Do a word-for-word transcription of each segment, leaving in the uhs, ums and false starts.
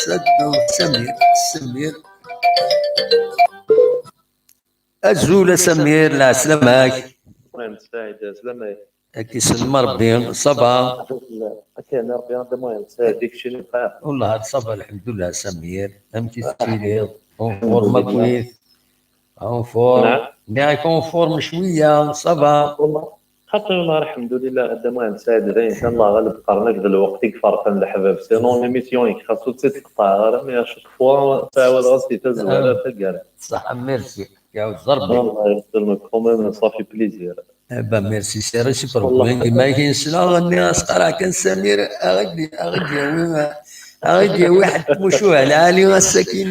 Samir, Samir. Azul a Samir, lɛeslama-k. Muḥend Saɛid, lɛeslama-k. Ad k-isellem Rebbi, ça va? Akken Rebbi, a Muḥend Saɛid, i keččini bxir? Wellah ça va, lḥemdullah, Samir. Amek i tettiliḍ? En forme akkit? En forme. Naɛam. Nniɣ-ak en forme cwiya, ça va? Xaṭi, wellah, lḥemdulillah, a Muḥend Saɛid, d ayen kan, Allah ɣaleb, qqaren-ak d lweqt i iferqen leḥbab. Sinon, l'émission-ik xas ur tt-id-qeṭṭɛeɣ ara, mais à chaque fois, ttɛawadeɣ-as di tazwara, ah, taggara. Ṣṣeḥ, merci. Iɛawed Rebbi. Allah yesselmek, quand même, ça fait plaisir. Eh ben, merci, c'est réciproque. Wallah. Win dima i k-yesla, nniɣ-as, qqareɣ kan Samir, a ɣ-d-, a ɣ-d-yawi, a ɣ-d-yawi ḥedd tmucuha lɛali ass-agi.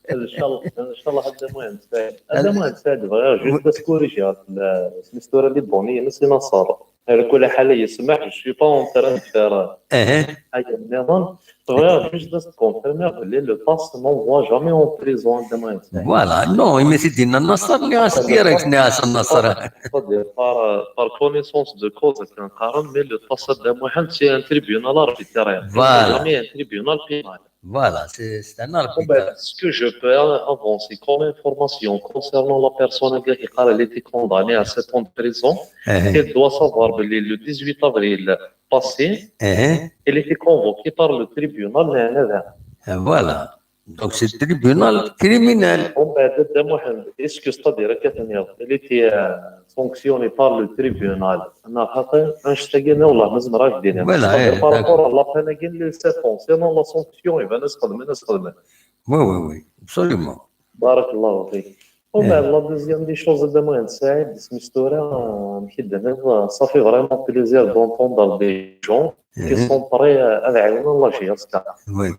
Ncallah, ncallah, a Muḥend Saɛid. A Muḥend Saɛid, bɣiɣ juste ad s-corrigiɣ la, isem-is tura, les données-ines i Naṣer. Ala kulli ḥal, yesmaḥ, je suis pas en train de faire, eh, ayen nniḍen. Bɣiɣ juste ad s-confirmiɣ belli le pass n'envoie jamais en prison, a Muḥend Saɛid. Voilà, non, imi t-id-yenna Naṣer, nniɣ-as direct, nniɣ-as a Naṣer. C'est-à-dire, par, par connaissance de cause, akken qqaren, mais le pass, a Muḥend, c'est un tribunal arbitraire. Voilà. Jamais un tribunal pénal. Voilà, c'est, c'est un arbitre. Bon, ben, ce que je peux avancer comme information concernant la personne qui a été condamnée à sept ans de prison, eh, elle doit savoir que le dix-huit avril passé, eh, elle était convoquée par le tribunal, euh, euh, voilà. Donc, c'est le tribunal criminel. Bon, ben, a Muḥend, est-ce que, c'est-à-dire, elle était, euh, sanctionnée par le tribunal? Neɣ xaṭi, annect-agi-nni, wellah, ma zemreɣ ad k-d-iniɣ. Voilà, c'est-à-dire, eh, par rapport à la peine-agi n les sept ans, sinon la sanction, iban ad s-xedmen, ad s-xedmen. Oui, oui, oui, absolument. Barakallahu fik. Bon, eh, ben, la deuxième des choses, a Muḥend Saɛid, isem-is tura, euh, amek i d-tenniḍ, euh, ça fait vraiment plaisir d'entendre des gens qui, eh, sont prêts, euh, ad ɛiwnen la J S K. Oui.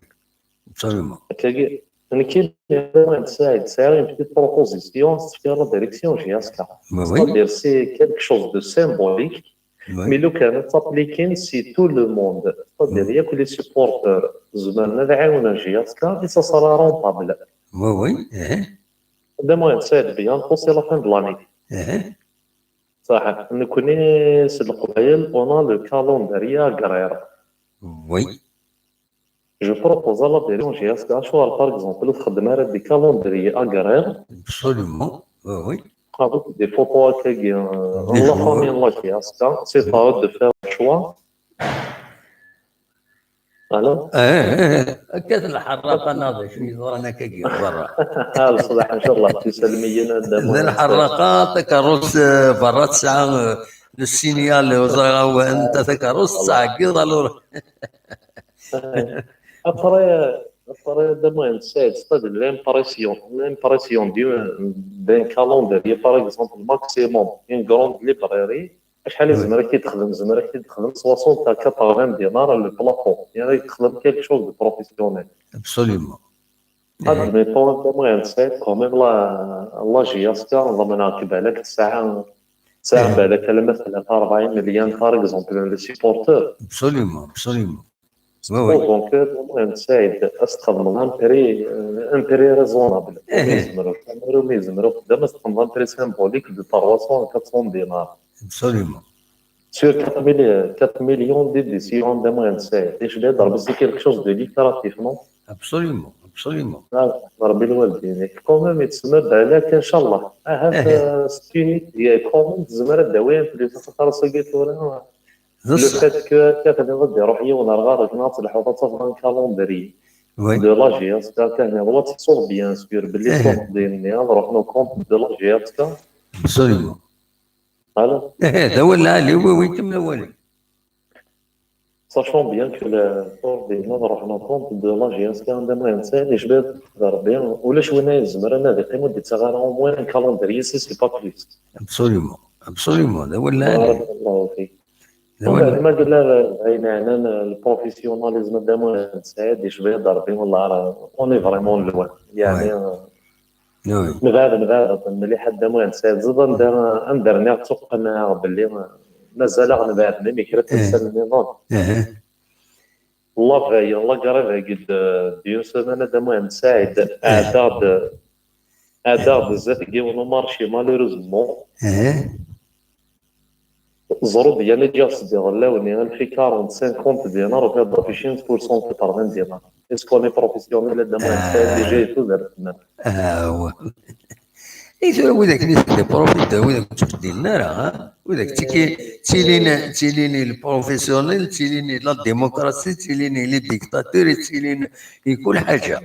Absolument. Akkagi, nekk, a Muḥend Saɛid, sɛiɣ une petite proposition, s-tefkiḍ la direction J S K. Oui, oui. C'est-à-dire, c'est quelque chose de symbolique, oui, mais lukan ad t-appliquer, c'est tout le monde. C'est-à-dire, oui, yakk les supporters, zemren ad ɛiwnen J S K, et ça sera rentable. Oui, oui, eh. A Muḥend Saɛid, bientôt, c'est la fin de l'année. Eh. Ṣaḥ, nekkni s Leqbayel, on a le calendrier agraire. Oui. Je propose à la direction J S K, acuɣer, par exemple, ur txeddem ara des calendriers agraires? Absolument, oui, oui. Avec des photos akkagi, euh, des la famille, la J S K, c'est à eux de faire le choix. Allô? Eh, eh, eh. Akka d lḥerraqa neɣ d acu yeḍran akkagi berra? Ah, leṣlaḥ, ncallah, tisalmiyin, a Muḥend. D lḥerraqa, takeṛṛust, eh, berra tesɛa, eh, le signal, ur ẓriɣ anta takeṛṛust, tettɛeggiḍ, alors. Après, après, a Muḥend Saɛid, c'est-à-dire l'impression, l'impression d'un, d'un calendrier, par exemple, maximum, une grande librairie, acḥal i, oui, tezmer ad k-id-texdem, tezmer ad k-id-texdem soixante à quatre-vingts dinars le plafond. Yeɛni ad k-texdem quelque chose de professionnel. Absolument. Admettons, a Muḥend Saɛid, quand même, la, la J S K, ḍemneɣ-k balak tesɛa, tesɛa, eh, balak alamma tlata rebɛin million, par exemple, les supporters. Absolument, absolument. Oui, oui. Supposons que, a Muḥend Saɛid, ad s-txedmeḍ un prix, euh, un prix raisonnable. Eh. Umi yezmer uxxam, umi yezmer uxeddam, ad s-txedmeḍ un prix symbolique de trois cents à quatre cents dinars. Absolument. Sur quatre mille, quatre millions d'éditions, a Muḥend Saɛid. Icba-d Rebbi, c'est quelque chose de lucratif, non? Absolument, absolument. Ah, Rebbi lwaldin. Quand même, yettsemma balak, inchallah. Ahat, eh, euh, c'est une idée. Quand même, tezmer ad d-tawi un plus, xaṭer ass-agi tura, le fait que akka tenniḍ ad d-iruḥ yiwen ar ɣer-k, neɣ ad telḥuḍ ad tafeḍ un calendrier, oui, de la J S K, akka tenniḍ, ad teḥṣuḍ bien sûr belli, eh, ṣṣuṛ-nni ad ruḥen au compte de la J S K. Absolument. Allô? Eh, eh, d awal lɛali, oui, oui, kemmel awal. Sachant bien que le, les ordinateurs ruḥen au compte de la J S K, a Muḥend Saɛid, icba-d Rebbi, ulac win ay izemren ad iqqim ur d-ittaɣ ara au moins un calendrier, si c'est pas plus. Absolument, absolument, d awal lɛali. Barakallahu fik. D awal. Umbeɛd, ma yella ayen yeɛnan le professionnalisme, a Muḥend Saɛid, icba-d Rebbi, wallah, on est vraiment loin. Yeɛni, ouais. Oui. Nebɛed, nebɛed mliḥ, a Muḥend Saɛid. Ẓid anda, anda rniɣ ttuqqineɣ belli mazal-aɣ nebɛed, même kra n, eh, temsal nniḍen. Eh. La veille, la grève-agi d, d'une semaine, a Muḥend Saɛid, eh, ɛeddaɣ-d, ɛeddaɣ-d, eh, zdat n yiwen umarci, malheureusement. Eh. Ẓrud yani ǧiɣ s diɣ lawen, il fait quarante, cinquante dinars, ufiɣ-d ɣef cinquante pour cent quatre-vingts dinars. Est-ce qu'on est professionnel, a Dda Muḥend Saɛid, déjà et tout, d artman. I tura widak nitni profiteurs, widak ur ttbeddilin ara, ha? Widak ttilin, ttilin les professionnels, ttilin la démocratie, ttilin les dictateurs, ttilin i kul ḥaǧa.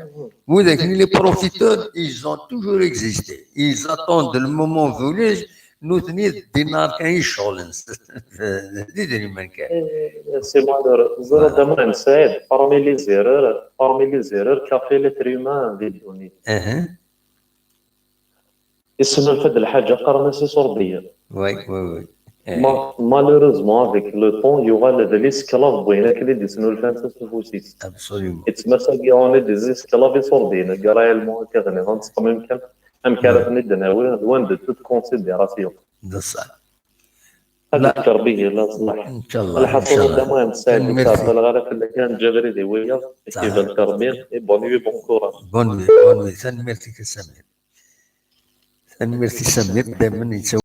Widak les profiteurs, ils ont toujours existé. Ils attendent le moment venu, nutni d dinar kan i ccɣel-nsen. D idrimen kan. C'est malheureux. Ẓriɣ d aman sɛid, parmi les erreurs, parmi les erreurs, café l'être humain di ddunit. Isnulfa-d lḥaǧa, qqaren-as iṣurdiyen. Oui, oui, oui. Malheureusement, avec le temps, yuɣal d lesclave n wayen akken i d-isnulfan s ufus-is. Absolument. Yettmas-agi on est des esclaves iṣurdiyen, réellement, akka d-nniḍen, nettxemmim kan amek ara ten-id-nawi, loin de toute considération. D ṣṣeḥ. Ad k Rebbi yella ṣṣeḥ. Inchallah. Lḥaṣun, d aman sɛid, ur ttɛeṭṭileɣ ara fell-ak, a Ǧabri, di wiyaḍ, ad k-ibarek Rebbi, et bonne nuit, bon courage. Bonne nuit, bonne nuit. Tanemmirt-ik a Samir. Tanemmirt i Samir, daymen yettawi